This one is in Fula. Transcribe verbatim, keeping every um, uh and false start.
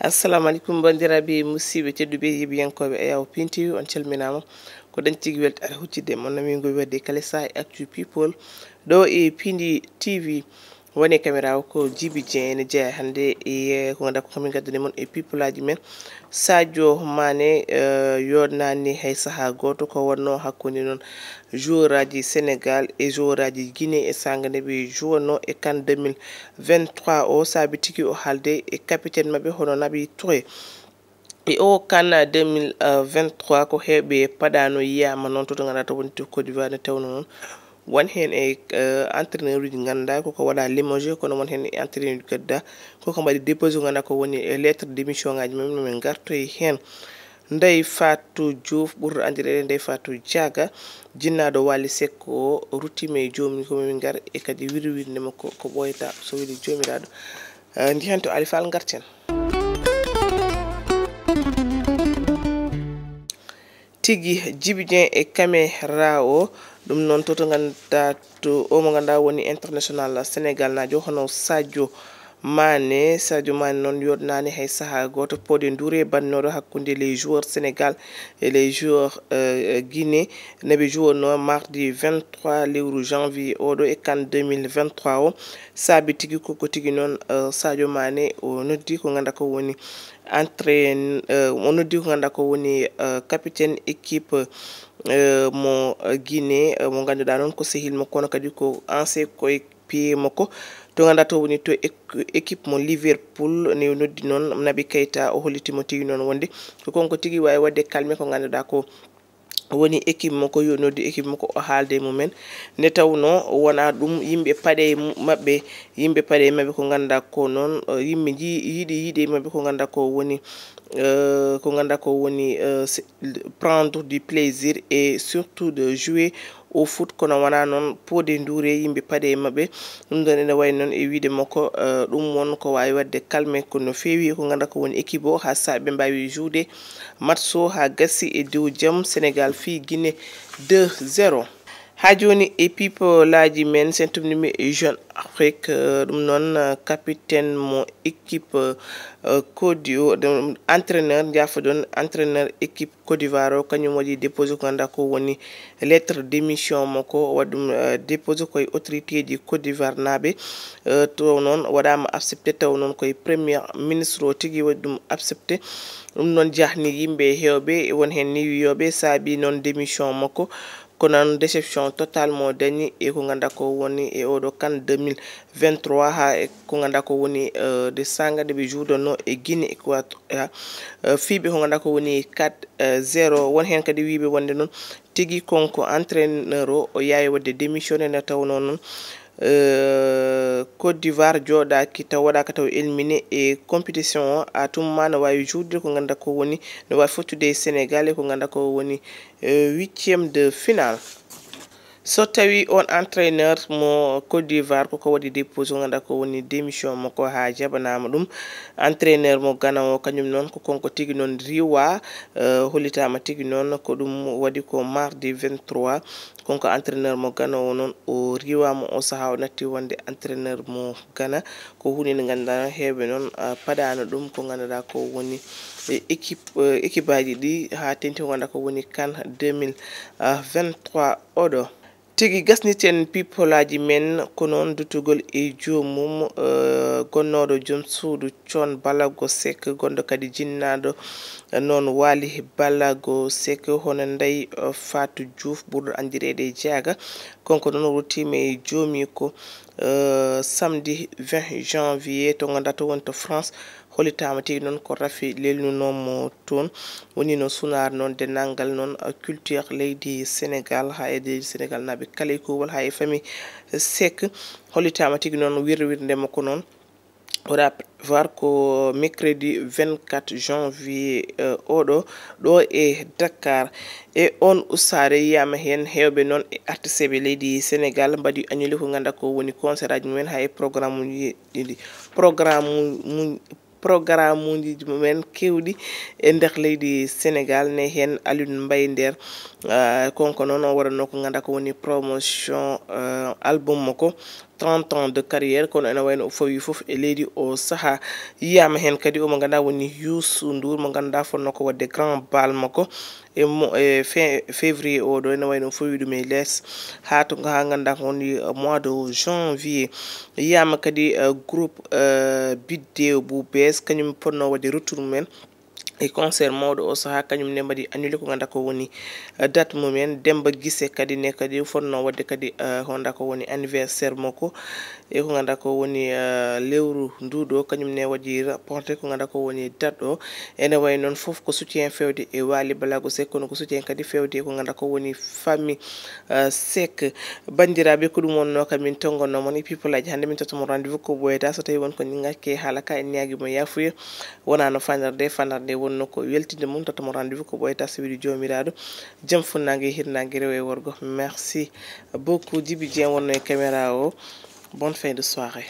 Assalamu alaikum, bandiraɓe, musidɓe tedduɓe, yeeɓiyankooɓe Ayaw Pin T V, on calminaama. Ko ɗen tigi weltaare huccitde e mon, nami ngo wi'etee Kalesa e Actu People, ɗo e Pindi T V. Woni e caméra o ko Djiby Dieng, ene jeyaa hannde e ko ngannduɗaa ko kamin ngaddani mon e people aji men. Sadio Mané, eh, yooɗnaani hay sahaa gooto, ko wonnoo hakkunde noon joueur aji Sénégal e joueur aji Guinée e saanga nde ɓe jouatnoo e CAN deux mille vingt-trois o, saabi tigi o haalde e capitaine maɓɓe hono Naby Touré. E o CAN deux mille vingt-trois ko heewɓe paɗaano, yiyaama noon to, to ngannduɗaa to woni to Côte d'Ivoire, nde tawnoo noon won heen e, eh, entraîneur uji ngannduɗaa koko waɗaa limogé, kono won heen e entraîneur uji ngannduɗaa koko mbaɗi déposé ko ngannduɗaa ko woni e lettre de démission ngaji mum, min ngartoy heen. Ndeye Fatou Diouf, ɓurɗo anndireede Ndeye Fatou Diaga, jinnaaɗo Wally Seck o, ruttiima e joomum ko min ngar e kadi wirwirnde makko ko ɓooyata so weli Joomiraaɗo. Eh, njehen to Ali Fall ngarten. Tigi Djiby Dieng e caméra o, ɗum noon to, to ngannduɗaa to o mo ngannduɗaa woni international Sénégal naajo hono Sadio Mané. Sadio Mané noon yooɗnaani hay sahaa gooto pooɗe nduure bannooɗo hakkunde les joueurs Sénégal e les joueurs, euh, Guinée. Naɓe jouatnoo mardi vingt-trois lewru janvier oɗo e CAN deux mille vingt-trois o. Saabi tigi ko, ko tigi noon, eh, Sadio Mané o noddi ko ngannduɗaa ko woni entraîne-, eh, o noddi ko ngannduɗaa ko woni, eh, capitaine équipe, eh, mo, eh, Guinée, eh, mo ngannduɗaa noon ko sehil mo, kono kadi ko ancien coéquipier makko. To ngannduɗaa to woni to équ-, équipe mo Liverpool, ne noddi noon Naby Keita, o holliti mo tigi noon wonde ko kanko tigi waawi waɗde calmer ko ngannduɗaa ko woni équipe makko, yo noddu équipe makko o haalda e mumen. Nde tawnoo wonaa ɗum, yimɓe paɗe mu-, maɓɓe, yimɓe paɗe maɓɓe ko ngannduɗaa ko noon, eh, yimɓe nji-, yiɗi yiɗe maɓɓe ko ngannduɗaa ko woni, eh, ko ngannduɗaa ko woni, eh, se-, prendre du plaisir et surtout de jouer au foot, kono wonaa noon pooɗe nduure yimɓe paɗe e maɓɓe. Ɗum ɗoon ene wayi noon e wiyde makko, eh, ɗum won ko waawi waɗde calmer ko no feewi ko ngannduɗaa ko woni équipe o, haa saabe mbaawi jouer match o haa gasi e dow jam. Sénégal fii Guinée deux zéro. Haa jooni e people aji men, sen tumnimi e Jeune Afrique, eh, ɗum noon, eh, capitaine mo équipe, eh, Côte d'I-, ɗum entraîneur, njaafoɗon, entraîneur équipe Côte d'Ivoire o, kañum waɗi déposé ko ngannduɗaa ko woni lettre de démission makko, o waɗi ɗum, eh, déposé ko e autorité ji Côte d'Ivoire naaɓe. Eh, to noon waɗaama accepté, taw noon ko e premier ministre o tigi waɗi ɗum accepté. Ɗum noon jahni yimɓe heewɓe, won heen ni wiyooɓe saabi noon démission makko. Kono noon déception totale mo dañi e ko ngannduɗaa ko woni e oɗo CAN deux mille vingt-trois haa e ko ngannduɗaa ko woni, eh, de saanga nde ɓe jouatnoo e Guinée Équatoriale, eh, fiiɓe ko ngannduɗaa ko woni quatre zéro. Won heen kadi wiyɓe wonde noon tigi kanko entraîneur o, o yaawi waɗde démissionné nde tawnoo noon, eh, Côte d'Ivoire jooɗaaki taw, waɗaaka taw éliminé e compétition o. À tout moment no waawi jouer ko ngannduɗaa ko woni, no waawi fottude e Sénégal e ko ngannduɗaa ko woni, eh, huitième de finale. So tawi on entraîneur mo Côte d'Ivoire koko waɗi déposé ko ngannduɗaa ko woni démission makko haa jaɓanaama ɗum, entraîneur mo Ghana o, kañum noon ko kanko tigi noon riiwa, eh, hollitaama tigi noon ko ɗum waɗi ko mardi vingt-trois. Kanko entraîneur mo Ghana o noon o riiwaama o sahaa, o natti wonde entraîneur mo Ghana. Ko huunde nde ngannduɗaa heewɓe noon, ah, paɗaano ɗum ko ngannduɗaa ko woni, eh, équipe, eh, équipe aji ɗi haa teŋti ko ngannduɗaa ko woni CAN deux mille vingt-trois oɗo. Tigi gasniten people aji men, ko noon duttugol e joomum, eh, gonnooɗo joom suudu Thione Ballago Seck, gonɗo kadi jinnaaɗo, eh, noon Waly Ballago Seck, hono Ndeye, eh, Fatou Diouf, ɓurɗo anndireede e Diaga. Kanko noon ruttiima e joomiiko, eh, samedi vingt janvier, to ngannduɗaa to woni to France. Hollitaama tigi noon ko rafi lelnunoo mo toon. Woni no sunaar noon denndaangal noon, eh, culture leydi Sénégal, haa e leydi Sénégal naaɓe kala e kuuwal, haa e famille Seck. Hollitaama tigi noon wirwirnde makko noon. Waɗaa prévoir ko mercredi vingt-quatre janvier, eh, oɗo, ɗo e Dakar. E on ustaare yiyaama heen heewɓe noon e artisteeɓe leydi Sénégal mbaɗi annulé ko ngannduɗaa ko woni concert aji mumen, haa e programme uji ɗiɗi. Programme mu-, programme uji mumen keewɗi e nder leydi Sénégal, ne heen Alioune Mbaye Nder, ah, kanko noon o waɗatnoo ko ngannduɗaa ko woni promotion, ah, album makko. trente ans de carrière, kono ene wayno o fawi fof e leydi o saha. Yiyama hen kadi omo ganduɗa woni Youssou Ndour, mo ganduɗa fonno ko wadde grand bal makko e mo-, e fin février oɗo, ene wayno o fawi ɗum e les ha to, ha ganduɗa ko woni mois de janvier. Yiyama kadi, eh, groupe, eh, Biddéew bu bees, kañum ponno wadde retour mumen e concert mawɗo o saha, kañum ne mbaɗi annulé ko ganduɗa ko woni, eh, date mumen. Demba Guissé kadi ne kadi fonno wadde kadi, eh, honda ko woni anniversaire makko e ko ganduɗa ko woni, eh, lewru nduɗo, kañum ne waɗi reporté ko ganduɗa ko woni date o. Ene wayi noon fof ko soutien fewde e Wally Ballago Seck, kono ko soutien kadi fewde e ko ganduɗa ko woni famille, eh, Seck. Bandiraɓe, ko ɗum wonno ka min tongonno mon e people aji hannde. Min totta mon rendez-vous ko ɓoyata, so tawi won ko min ngacci haala ka, en ñaagi mo yafuya. Wonano fanarde, fanarde wonno ko weltinde mon. Totta mon rendez-vous ko ɓoyata, so weli Jomiraɗo, jam funnangue e hirnangue rewo e worgo. Merci beaucoup. Djiby Dieng wonno e caméra o. Bonne fin de soirée.